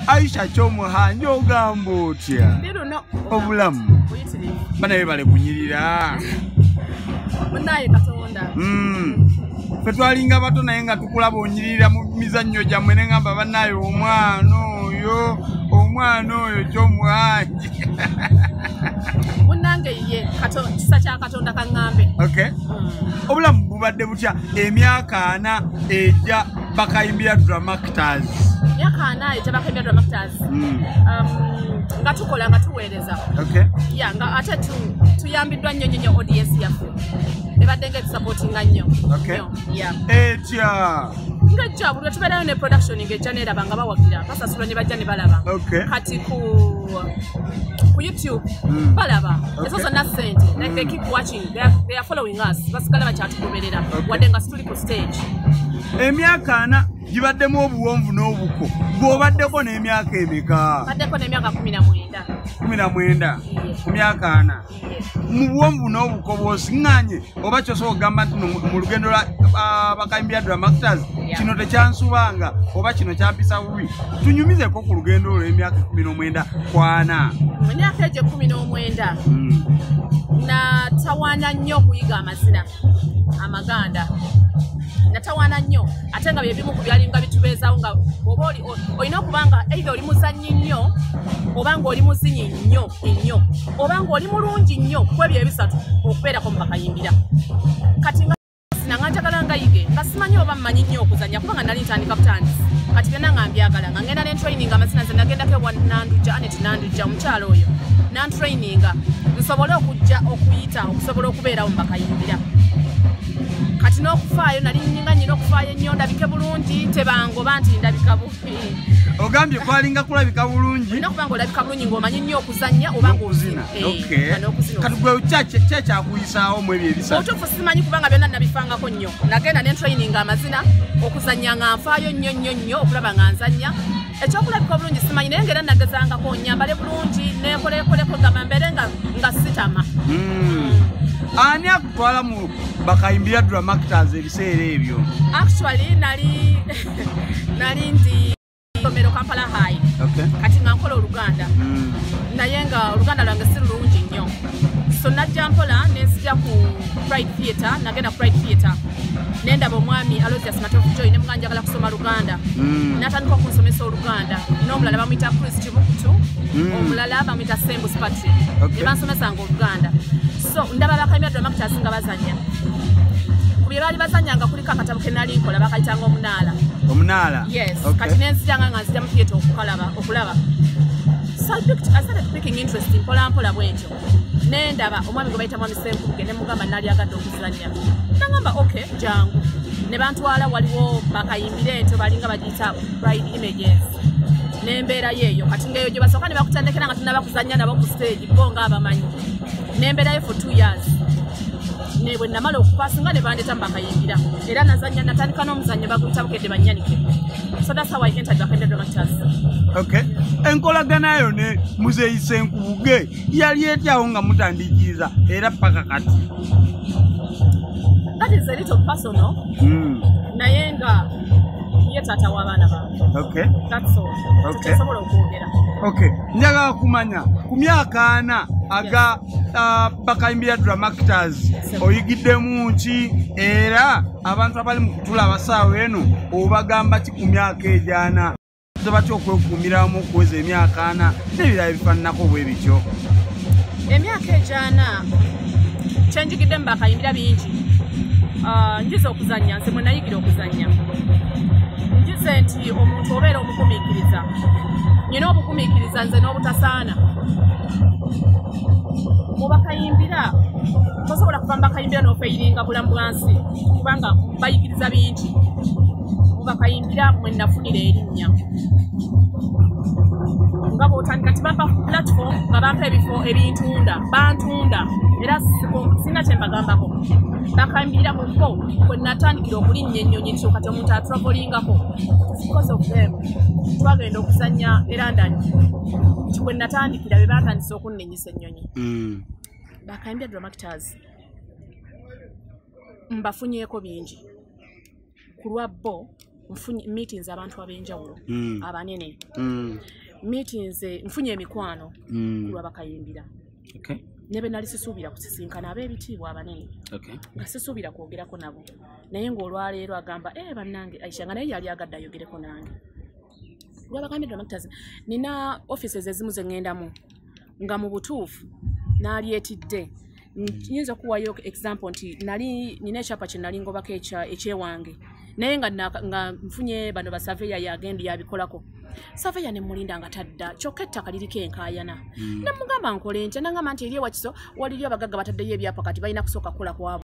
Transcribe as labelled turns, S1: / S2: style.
S1: Aisha Kyomuhangi, ogamba otya? Obulamu banaye bale kunyirira
S2: munaye Katonda.
S1: Ffe twalinga bato naye nga tukulaba onyirira mu mizannyo gyammwe, ne ngamba bannaye omwana oyo, omwana oyo Kyomuhangi.
S2: Munnange ye kisa kya Katonda kaŋŋambe.
S1: Okay. Obulamu bubadde butya emyaka 4 ejja Bakayimbira Dramactors?
S2: Emyaka 4 ejja Bakayimbira Dramactors. Nga tukola, nga tuweereza.
S1: Okay.
S2: Yeah, nga ate tuyambiddwa nnyo nnyo audience yaffe. Ebadde nga etusupportinga nnyo.
S1: Okay.
S2: Yeah.
S1: Etya?
S2: Nga ejja buli tubeerayo ne production ng'ejja neeraba nga bawagira, basasula ne bajja ne balaba.
S1: Okay.
S2: Kati ku YouTube balaba. Ezo zonna ssente. Like they keep watching, they are following us. Basigala bakyatugoberera. Wadde nga situli ku stage.
S1: Emyaka 4 gibaddemu obuwonvu n'obuko. Bw'obaddeko n'emyaka emeka?
S2: Baddeko n'emyaka 19.
S1: 19. Ku myaka 4. Mu buwonvu n'obuko bw'osiŋŋaanye oba ky'osobola okugamba nti mu lugendo lwa Bakayimbira Dramactors kino tekyansubanga oba kino kyampisa bubi. Tunyumizeko ku lugendo olwo emyaka 19 kwana.
S2: Mu myaka egyo 19 natawaana nnyo okuyiga amazina amaganda. Natawaana nnyo ate nga bye bimu ku byalinga bitubeezaawo, nga oba olina okuba nga either oli muzannyi nnyo oba ng'oli muzinyi nnyo ennyo oba ng'oli mulungi nnyo, ku ebyo ebisatu okubeerako mu Bakayimbira. Kati nga sina nga njagala nga yige, nga simanyi oba mmanyi nnyo okuzannya kubanga nali ntandika butandisi. Kati byonna nga mbyagala, nga ngenda ne training amazina, nze nagendako ewa Nandujja, Anet Nandujja, omukyala oyo nantraininga nsobole okujja okuyita okusobola okubeerawo mu Bakayimbira. Kati n'okufaayo nali nnyinga nnyina okufaayo ennyo ndabike bulungi, tebangoba nti ndabika bubi.
S1: Ogambye kwalinga kulabika bulungi?
S2: Olina okuba ng'olabika bulungi ng'omanyi nnyo okuzannya oba ng'ozina.
S1: Kati gwe kyakyakuyisaawo mu ebyo ebisatu?
S2: Obutuufu simanyi kubanga byonna nabifangako nnyo. Nagenda ne training amazina, okuzannya nga nfaayo nnyo nnyo nnyo okulaba nga nzannya. Ekyokulabika obulungi simanyi, naye ng'era nagezangako nnyambale bulungi neekolekoleko gamba mbeere nga sitama.
S1: Ani akutwala mu Bakayimbira Dramactors ebiseera ebyo?
S2: Actually nali ndi ssomero Kampala High. Kati nga nkola Oluganda. Naye nga Oluganda lwange si lulungi nnyo. So najja mpola ne nzija ku Pride Theatre, nagenda Pride Theatre. Nendaba omwami Aloysius Matovu Joy ne mugamba njagala kusoma Luganda. N'atandika okunsomesa Oluganda. N'omulala bamuyita Chris Kibukutu, omulala bamuyita Sembus Patrick. Ne bansomesanga Oluganda. So ndaba Bakayimbira Dramactors nga bazannya. Ku bye baali bazannyanga kuliko akatabo ke nali nkola bakayitanga Omunaala.
S1: Omunaala?
S2: Yes. Kati ne nzijanga nga nzija mu theatre okulaba. So I started picking interest mpola mpola bwentyo. Nendaba omwami gwe bayita Mwami Ssenkubuge ne mugamba nali agadde okuzannya. Nangamba okay, jangu. Ne bantwala waliwo Bakayimbira ento balinga bagiyita Pride Images. Nembeera yeeyo kati ng'eyo gye basooka ne bakutandikira nga tunnaba kuzannya nabo ku stage bo ng'abamanyi. Nembeerayo for 2 years. Ne bwe namala okupasinga ne bandeeta mu Bakayimbira. Era nazannya natandika n'omuzannyo baguyita Bukedde Bannyanike. So that's how I entered Bakayimbira Dramactors.
S1: Okay. Enkolagana yo ne Muzeeyi Ssenkubuge yali etyawo nga mutandiikiriza era paka kati?
S2: That is a little personal. Naye nga ye taata w'abaana bange.
S1: Okay.
S2: That's all.
S1: Okay.
S2: Tesobola okwogera.
S1: Okay. Njagala kumanya ku myaka 4 aga Bakayimbira Dramactors oyigiddemu ki, era abantu abali mu kutulaba ssaawa eno obagamba ki ku myaka egyana? Batya okwekuumiramu okuweza emyaka 4 n'ebirala ebifaananako bwe bityo?
S2: Emyaka egyana kyenjigidde mu Bakayimbira bingi. Njize okuzannya, nze mwe nayigira okuzannya. Njize nti omuntu obeera omugumiikiriza. Nnina obugumiikiriza nze n'obutasaana. Mu Bakayimbira tosobola kuva mu Bakayimbira n'ofeyiringa bulamu bwa nsi kubanga bayigiriza bingi. Mu Bakayimbira mwe nafunira erinnya. Nga bw'otandika tibampa platform nga bampa ebifo ebintunda, bantunda era sina kye mbagambako. Bakayimbira mu bo kwe natandikira okulinnya ennyonyi nti kati omuntu atravelingako. Because of them twagenda okuzannya e London. Nti kwe natandikira be batandise okunnenyisa ennyonyi. Bakayimbira Dramactors mbafunyeeko bingi. Ku lwa bo Nfunye meetings abantu ab'enjawulo abanene. Meetings, nfunye emikwano kulwa Bakayimbira. Ne be nali sisuubira kusisinkana, ab'ebitiibwa abanene, nga sisuubira kwogerako nabo, naye ng'olwaleero agamba, "Eh, bannange Aisha," nga naye yali agadde ayogereko nange. Lwabagambye Dramactors, nina offices ezimu ze ŋŋendamu nga mu butuufu n'alyetidde. Nyinza okuwayo example nti nali nina ekyapa kye nali ngobako ekyewange, naye nga nga nfunye bano basaveya, yagenda yabikolako saveya, ne mulinda nga tadda, kyokka ettaka liriko enkaayana. Nemugamba, "Nkole ntya?" Nagamba nti eri ewakiso waliriyo abagagga bataddeyo ebyapa, kati balina kusooka kukola kwabo.